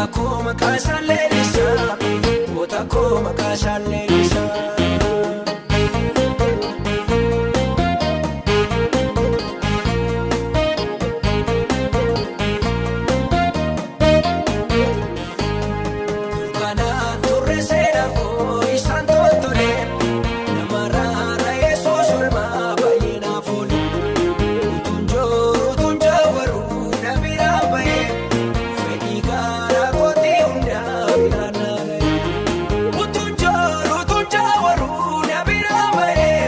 Waaqa koo maqaa isaan leellisaa, goota koo maqaa isaan leellisaa. Dukkanaan turre seenaan koo isaan tottole, namarraa Yesuus olmaa baay'ee naaf oole. Utuun jooru utuun jaawaruu na biraan bahee, fedhii garaa kootii hundaa biraan na ga'e. Utuun jooru utuun jaawaruu na biraan bahee,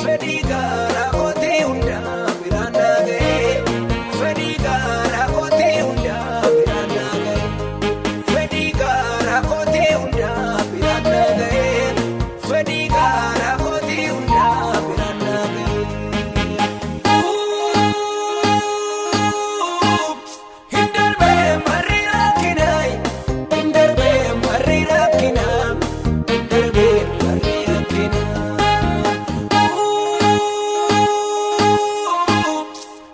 fedhii garaa kootii hundaa biraan na ga'e. Fedhii garaa kootii hundaa biraan na ga'e. Fedhii garaa kootii hundaa biraan na ga'e. Fedhii garaa kootii hundaa biraan na ga'e. Hin darbee barri rakkinaa, hin darbee barri rakkinaa, hin darbee barri rakkinaa.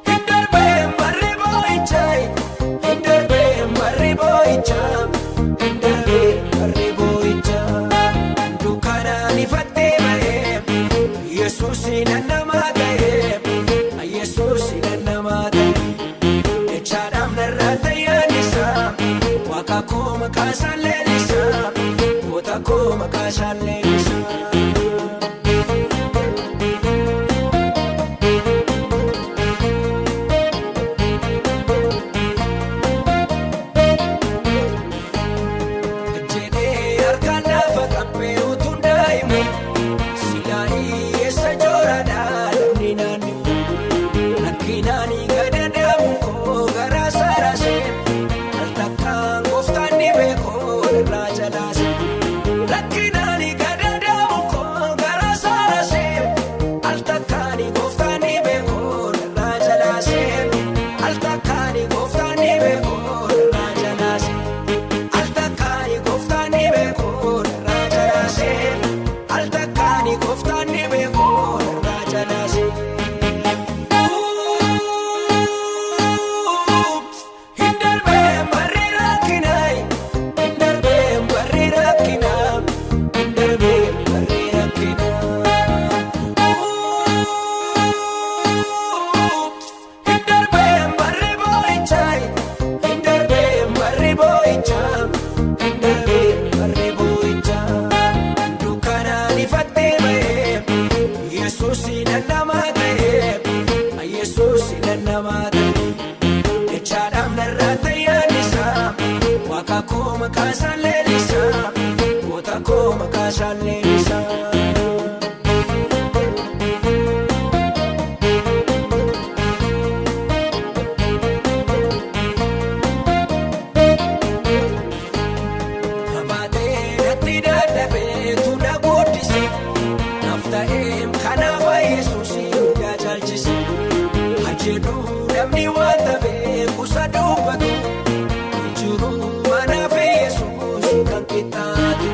Hin darbee barri boo'ichaa, hin darbee barri boo'ichaa, hin darbee barri boo'ichaa. Dukkanaan ifattee ba'ee, Yesuus namaa ta'ee, Yesuus namaa ta'ee. Echaadhaaf narraa tayyaan isaa, Waaqa koo maqaa isaan leellisaa, goota koo maqaa isaan leellisaa. Jedhee harkaan lafa qabbee utuun daa'imu, silaa eessa jooraadhaa namni naannoo. Rakkinaan gadadaamu koo garaa saarase, al takkaan gooftaan ni beekoo irraa jalaase. Rakkinaan gadadaamu koo garaa saarase, al takkaan gooftaan ni beekoo irraa jalaase. Al takkaan gooftaan ni beekoo irraa jalaase. Al takkaan gooftaan ni beekoo irraa jalaase. Al takkaan gooftaan ni beekoo irraa jalaase. Hin darbee barri rakkinaa, hin darbee barri rakkinaa, hin darbee barri rakkinaa. Hin darbee barri boo'ichaa, hin darbee barri boo'ichaa, hin darbee barri boo'ichaa. Dukkanaan ifattee ba'ee, Yesuus namaa ta'ee, Yesuus namaa ta'ee. Echaadhaaf narraa tayyaan isaa, Waaqa koo maqaa isaan leellisaa, goota koo maqaa isaan leellisaa. Abaatee natti dadhabee na guddise, naaf ta'eem kanaaf Yesuus hundaa caalchise. Hajedhu namni wanta beeku isa dubbatu, jiru manaaf Yesuus kan qixxaatu.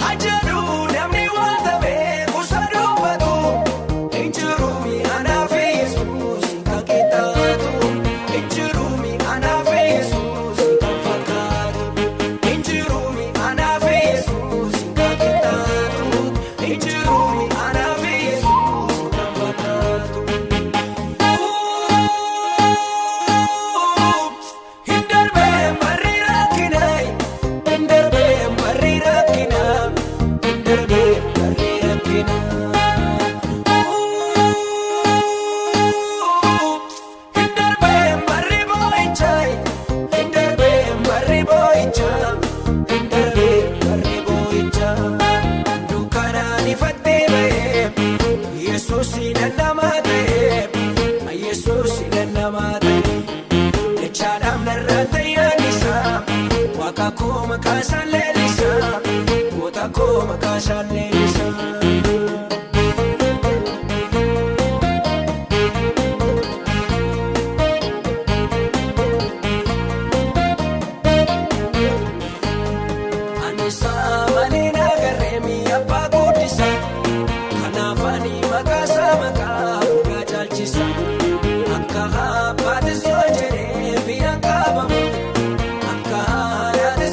Hajedhu namni wanta beeku isa dubbatu, jiru anaaf Yesuus kan qixxaatu. Jiru anaaf Yesuus kan fakkaatu. Injiru anaaf Yesuus kan qixxaatu. Injiru anaaf Yesuus kan fakkaatu. Hin darbee barri rakkinaa, hin darbee barri rakkinaa, hin darbee barri rakkinaa. Hin darbee barri boo'ichaa, hin darbee barri boo'ichaa, hin darbee barri boo'ichaa. Dukkanaan ifattee ba'ee, Yesuus namaa ta'ee, Yesuus namaa ta'ee. Echaadhaaf narraa tayyaan isaa, Waaqa koo maqaa isaan leellisaa, goota koo maqaa isaan leellisaa. Ani malee nagarree mi'a abbaa guddisa. Kanaaf ani maqaa isaa maqaa hundaa caalchisa. Akka abbaatis yoo jedhee biyya qabamu. Akka haadhaatis.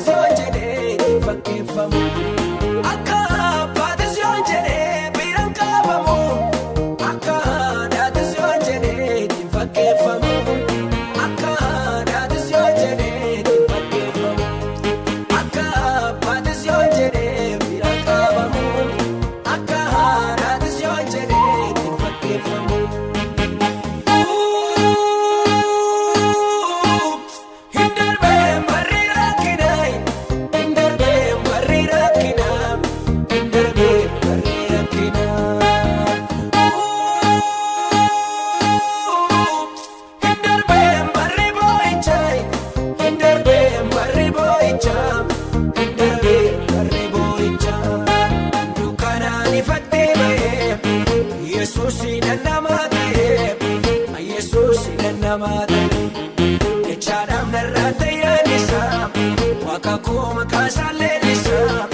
Goota koo maqaa isaan leellisaa.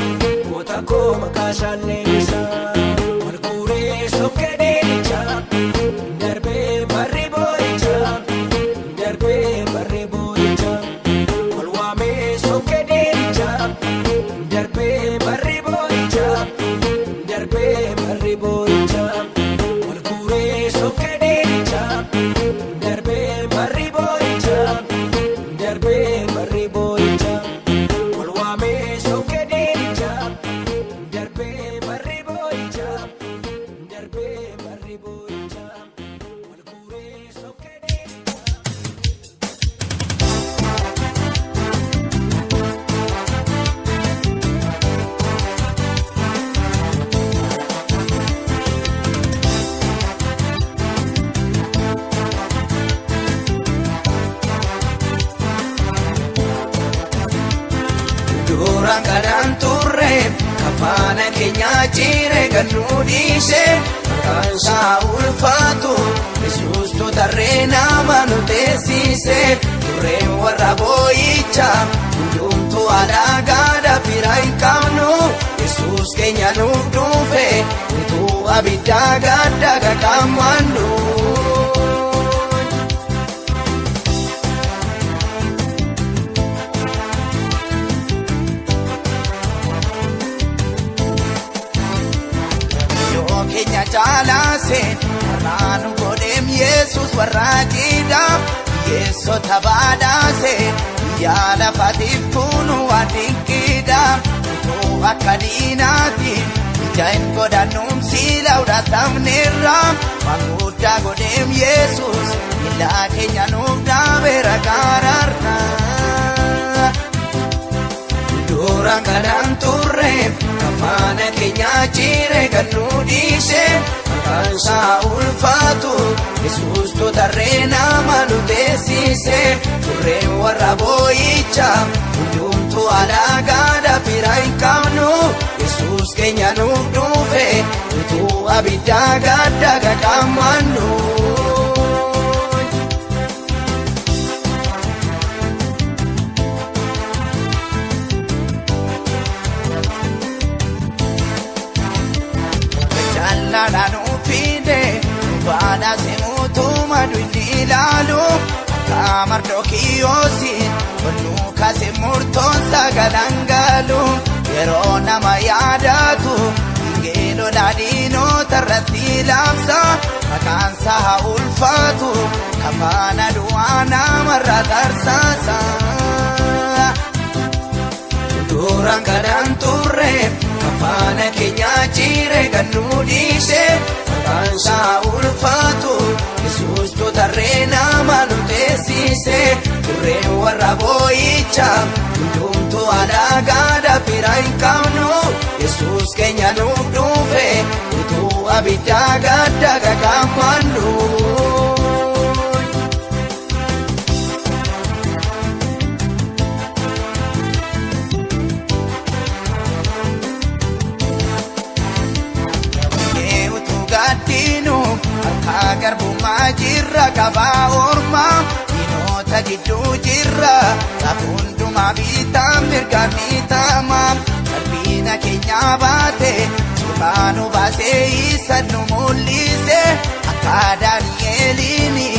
Goota koo maqaa isaan leellisaa. Wal guuree sokkee diinichaa. Darbee barri boo'ichaa. Darbee barri boo'ichaa. Wal waamee sokkee diinichaa. Darbee barri boo'ichaa. Darbee barri boo'ichaa. Wal guuree sokkee diinichaa. Darbee barri boo'ichaa. Darbee barri boo'ichaa. Wal waamee sokkee diinichaa. Darbee barri boo'ichaa. Darbee barri boo'ichaa. Wal guuree sokkee diinichaa. Duraan kanaan turre kafaana keenya ciire kan nu dhiise maqaan isaa ulfaatu Yesuus tarree nama nu teessise turreen warra boo'icha hundumtuu alaagaadha fira hin qabnu Yesuus keenya nuuf dhufe utuu abiddaa gadda qaqammannu. Yoo keenya caalaase warraa nu godheem Yesuus warraa jiidha hiyyeessota baadhaase biyya lafatiif kunu waan dinqiidha utuu akka diinaati ija hin godhannuum siila fudhatamneerra waan guddaa godheem Yesuus miila keenya nuuf dhaabeera gaararra. Duraan kanaan turre kafaana keenya ciire kan nu dhiise maqaan isaa ulfaatu Yesuus tarree nama nu teessise turreen warra boo'icha hundumtuu alaagaadha fira hin qabnu Yesuus keenya nuuf dhufe utuu abiddaa gadda qaqammannu. Jaalladhaan uffide baadhaase mootummaa duwidni ilaalu akka mardookiyoosiin onnuu kaase murtoon sagalaan galu yeroo nama yaadatu ingeeloo diinota irratti laamsa maqaan isaa haa ulfaatu kafaana du'aa namarra tarsaasa. Duraan kanaan turre kafaana keenya ciire kan nu dhiise maqaan isaa ulfaatu Yesuus tarree nama nu teessise turreen warra boo'icha hundumtuu alaagaadha fira hin qabnu Yesuus keenya nuuf dhufe utuu abiddaa gadda qaqammannu. Utuu gaddinu harka garbummaa jirra qabaa ormaa diinota gidduu jirra lafa hundumaa bitaa mirgaan bitama salphina keenya baate suuraa nu baasee isa nu mul'ise akka Daani'eliini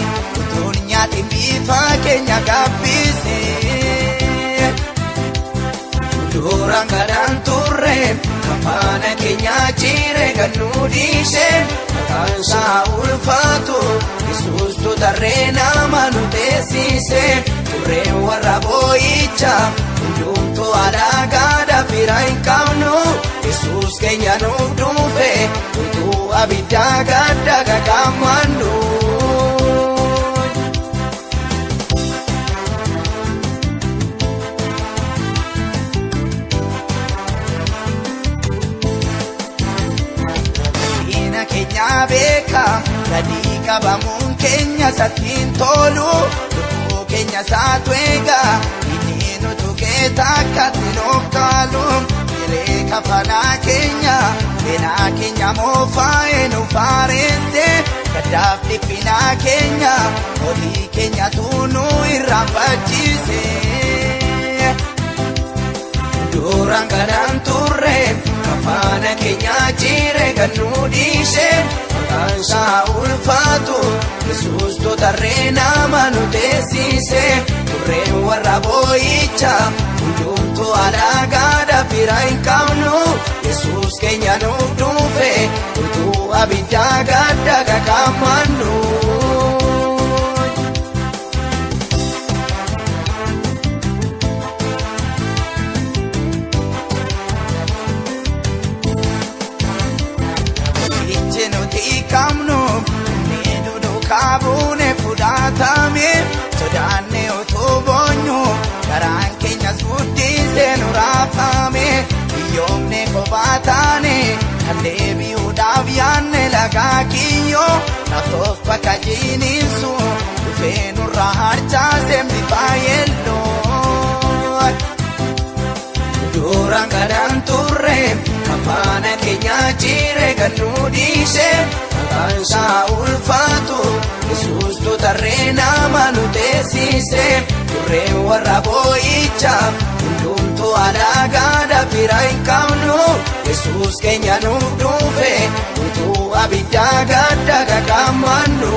utuun nyaatiin bifa keenya gabbise. Duraan kanaan turre kafaana keenya ciire kan nu dhiise maqaan isaa ulfaatu Yesuus tarree nama nu teessise turreen warra boo'icha hundumtuu alaagaadha fira hin qabnu Yesuus keenya nuuf dhufe utuu abiddaa gadda qaqammannu. Diina keenya beeka gadi qabamuun keenya sattiin tolu lubbuu keenya saatu eega inni nu tuqee takkatti nuuf kaalu hiree kafanaa keenya seenaa keenya moofaa'ee nu faareesse gaddaaf dhiphinaa keenya hojii keenya tuunuu irraanfachiise. Duraan kanaan turre kafaana keenya jire kan nu dhiise maqaan isaa ulfaatu Yesuus tarree nama nu teessise turreen warra boo'icha hundumtuu alaagaadha fira hin qabnu Yesuus keenya nuuf dhufe utuu abiddaa gadda kakamannu. Ijji nuti qabnu inni duukaa buune fudhatame sodaanne utuu boonyu garaan keenyas guddisee nu raafame biyyoomne kophaa taane kan deebi'uudhaaf yaanne lagaa kiyyoo naftoof bakka jiniinsu dhufee nurraa harcaase bifa yeelloo. Duraan kanaan turre kafaana keenya jire kan nu dhiise maqaan isaa ulfaatu Yesuus tarree nama nu teessise turreen warra boo'icha hundumtuu alaagaadha fira hin qabnu Yesuus keenya nuuf dhufe utuu abiddaa gadda kakamannu.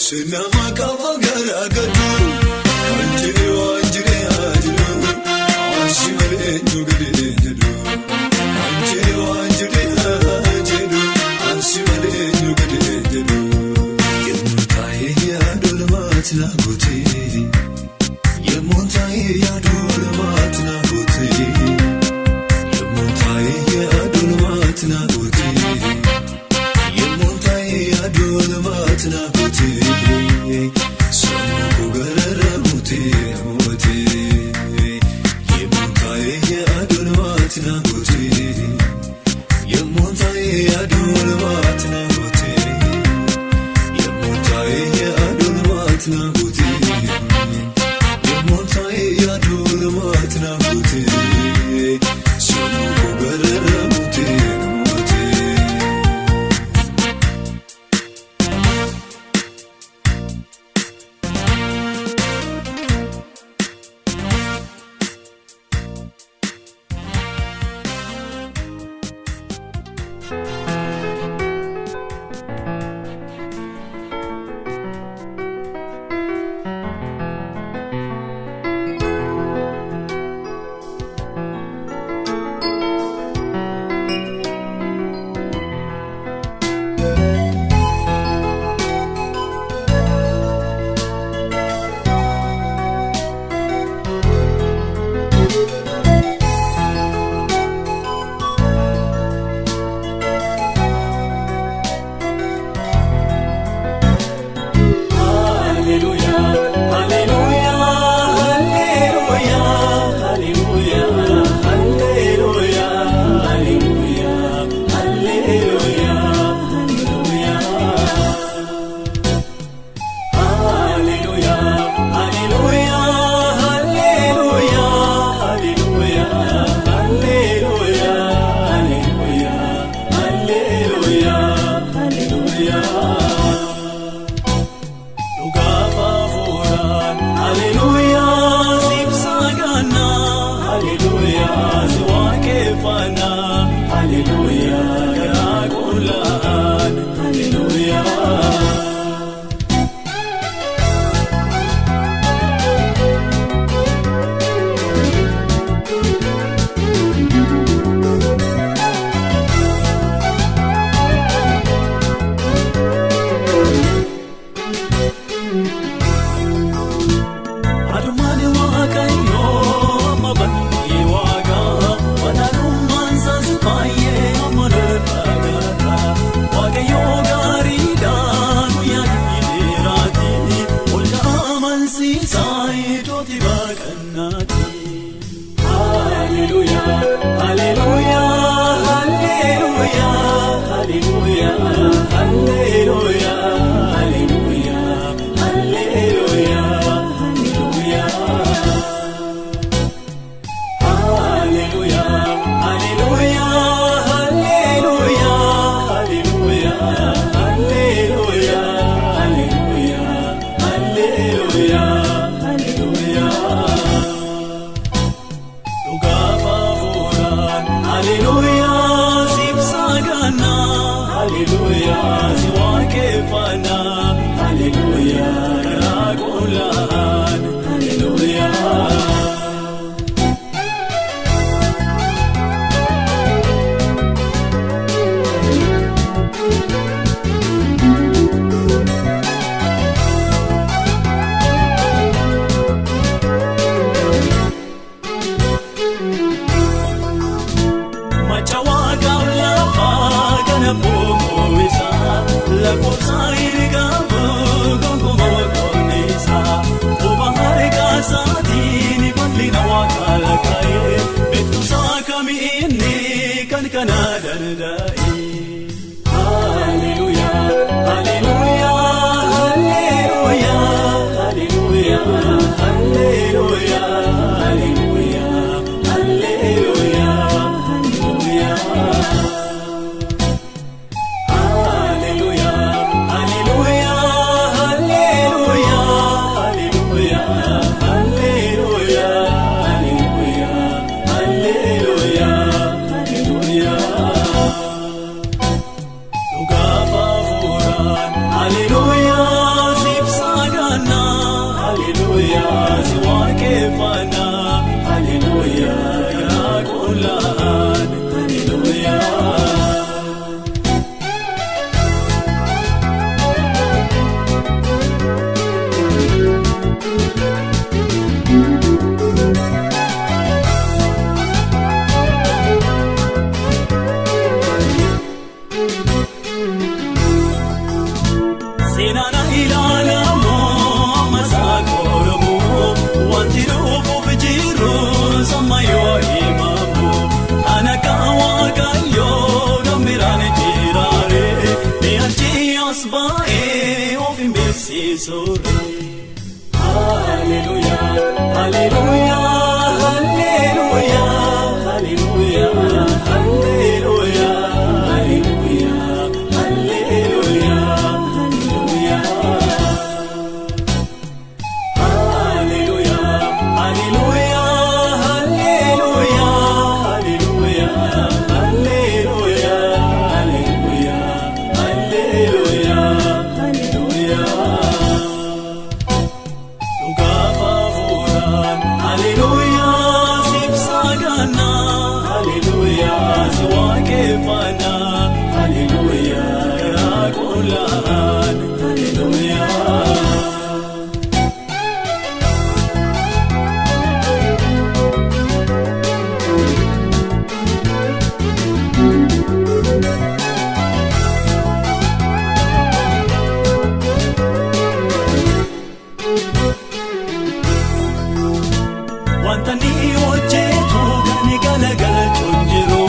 Sinama kaba gara gadu, kan jedhe waan gootee yemmuun taa'ee yaadu olmaati na gootee yemmuun taa'ee yaadu olmaati na gootee yemmuun taa'ee yaadu olmaati na gootee sammuu koo gararra muutee mootee yemmuun taa'ee yaadu olmaati na gootee yemmuun taa'ee yaadu olmaati na gootee. Yemmuun Adumaan waaqayyoo amma baay'ee waaqaa badhaadhummaan isaas baay'ee amma lolfaadha. Waaqayyoo gaariidhaan guyyaa dheeraati ol amansiisaa iddootti baaqannaati. Haleluyaa, haleluyaa, haleluyaa, haleluyaa, haleluyaa, haleluyaa, haleluyaa, haleluyaa. Haleluyaa, haleluyaa, haleluyaa, haleluyaa, haleluyaa, haleluyaa, haleluyaa, haleluyaa. Dhugaaf hafuuraan haleluyaa siibsaa gaannaa haleluyaa si waaqeffannaa haleluyaa karaa qollaan haleluyaa. soorre. Hallelujah, hallelujah, hallelujah, hallelujah, hallelujah, hallelujah, hallelujah, hallelujah. Hallelujah, hallelujah, hallelujah, hallelujah, hallelujah, hallelujah, hallelujah. Dhugaaf hafuuraan, hallelujah, siif saganaa, hallelujah, si waaqeffannaa, hallelujah, garaa qollaan, hallelujah. Wanta ni hojjetu kan galagalchuun jiru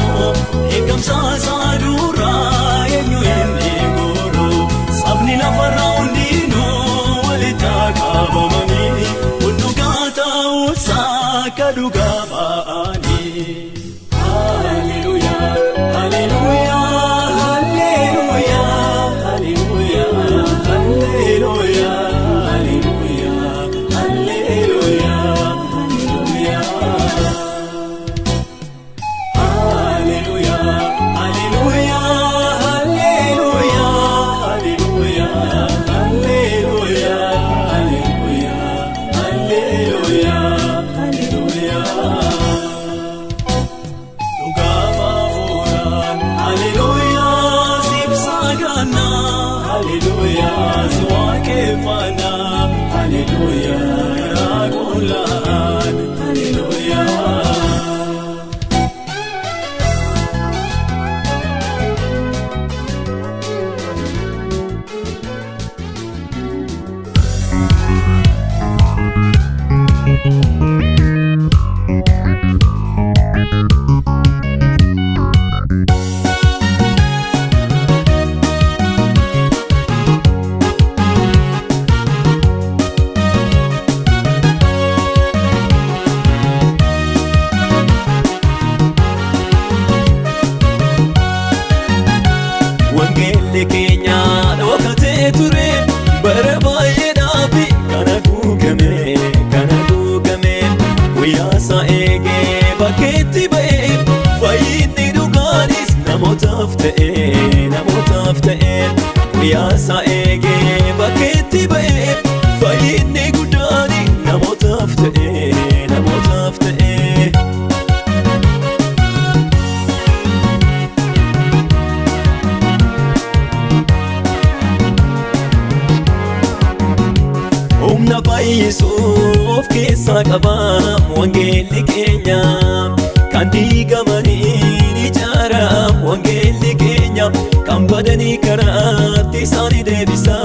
eegamsa isaa duraa eenyu hin eegoru sabni lafarraa hundinuu walitti qabamanii kun dhugaa ta'uusaa akka dhugaa ba'anii. Hallelujah, hallelujah, hallelujah, hallelujah, hallelujah, hallelujah, hallelujah, hallelujah. Hallelujah, hallelujah, hallelujah, hallelujah, hallelujah, hallelujah, hallelujah. Dhugaaf hafuuraan, hallelujah, siif saganaa, hallelujah, si waaqeffannaa, hallelujah, garaa qollaan, hallelujah. Wangeelli keenya dhokatee ture bara baay'eedhaaf kana guugame kana guugame guyyaa isaa eegee bakkeetti ba'ee fayyinni dhugaanis namootaaf ta'e namootaaf ta'e guyyaa isaa eegee bakkeetti ba'ee fayyinni guddaan namootaaf ta'e namootaaf ta'e. Humna fayyisuu of keessaa qaba wangeelli keenya kan diigamanii ni ijaara wangeelli keenya kan badanii karaatti isaanii deebisa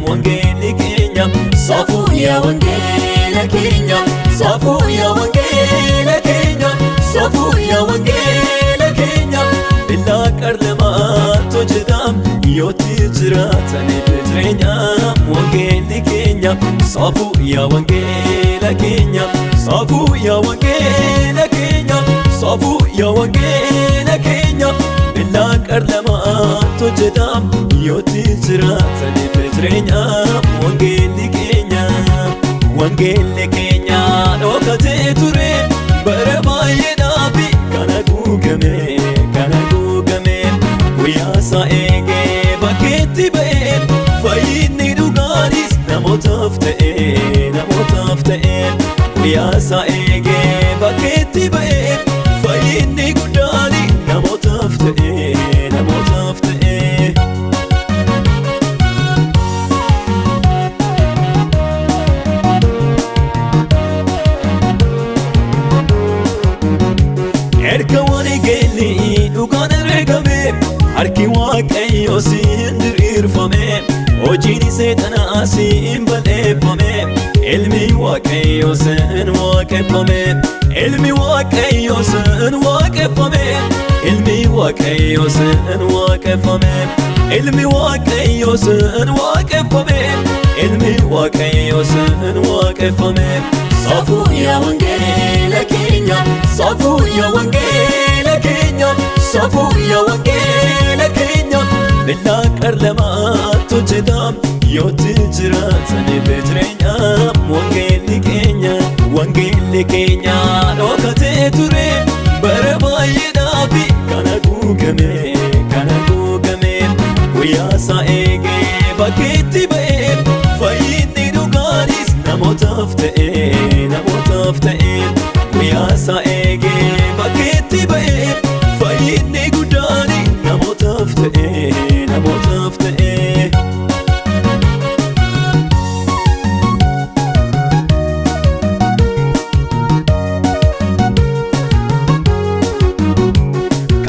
wangeelli keenya safuu yaa wangeela keenya safuu yaa wangeela keenya safuu yaa wangeela keenya billaa qarlamaatu hojjetam yootti jiraataniif jireenya wangeelli keenya safuu yaa wangeela keenya safuu yaa wangeela keenya safuu yaa wangeela keenya billaa qarlamaatu hojjetam yootti jiraataniif jireenya wangeelli keenya wangeelli keenya dhokatee ture bara baay'eedhaaf kana guugame kana guugame guyyaa isaa eegee bakkeetti ba'ee fayyinni dhugaanis namootaaf ta'e namootaaf ta'e guyyaa isaa eegee bakkeetti ba'ee fayyinni guddaan namootaaf ta'e namootaaf ta'e. Erga wangeelli dhugaan argame harki waaqayyoo siin diriirfame hojiin seexanaa siin balleeffame ilmi waaqayyoo siin waaqeffame ilmi waaqayyoo siin waaqeffame ilmi waaqayyoo siin waaqeffame ilmi waaqayyoo siin waaqeffame Ilmi Waaqayyoo sin waaqeffame. Safuu yaa wangeela keenya, safuu yaa wangeela keenya, safuu yaa wangeela keenya. Billaa qarlamaatu hojjetam yootti jiraataniif jireenya wangeelli keenya. Wangeelli keenya dhokatee ture bara baay'eedhaaf kan haguugame, kan haguugame. Guyyaa isaa eegee bakkeetti ba'ee fayyinni dhugaanis namootaaf ta'e, namootaaf ta'e. Guyyaa isaa eegee bakkeetti ba'ee fayyinni guddaan namootaaf ta'e, namootaaf ta'e.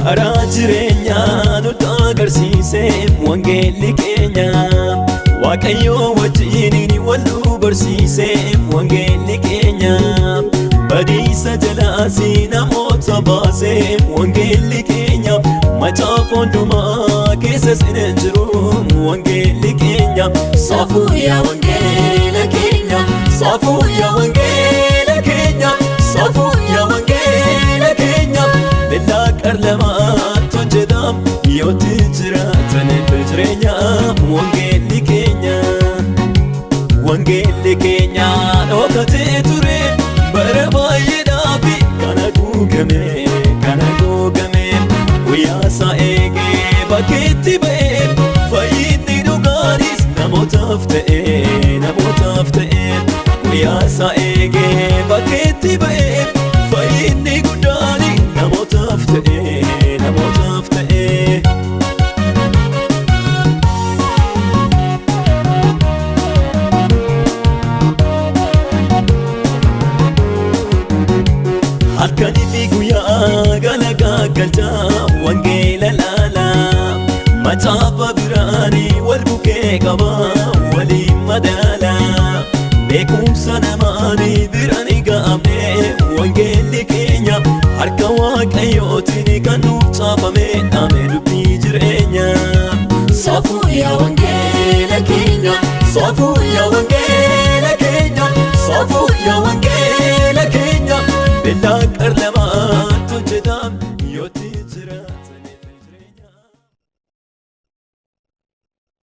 Karaa jireenyaa nutti agarsiise wangeelli keenya. Waaqayyoo wajjin wal nu barsiise wangeelli keenya. Badiisa jalaas namoota baase wangeelli keenya. Macaafa hundumaa keessa sin jiru wangeelli keenya. Safuu yaa wangeela keenya, safuu yaa wangeela keenya, safuu yaa wangeela keenya. Billaa qarlamaatu hojjetam yootti jiraataniif jireenya wangeelli keenya. Wangeelli keenya dhokatee ture bara baay'eedhaaf kan haguugame, kan haguugame. Guyyaa isaa eegee bakkeetti ba'ee fayyinni dhugaanis namootaaf ta'e, namootaaf ta'e. Guyyaa isaa eegee bakkeetti ba'ee fayyinni guddaan namootaaf ta'e, namootaaf ta'e. Halkanii fi guyyaa galagaa galchaa wangeela laala. Macaafa biraanii wal bukkee qaba waliin madaala. Beekumsa namaanii biraan hin ga'amne wangeelli keenya harka Waaqayyootiin kan nuuf caafame dhaame dubbii jireenya. Safuu yaa wangeela keenya, safuu yaa wangeela keenya, safuu yaa wangeela keenya. Billaa qarlama.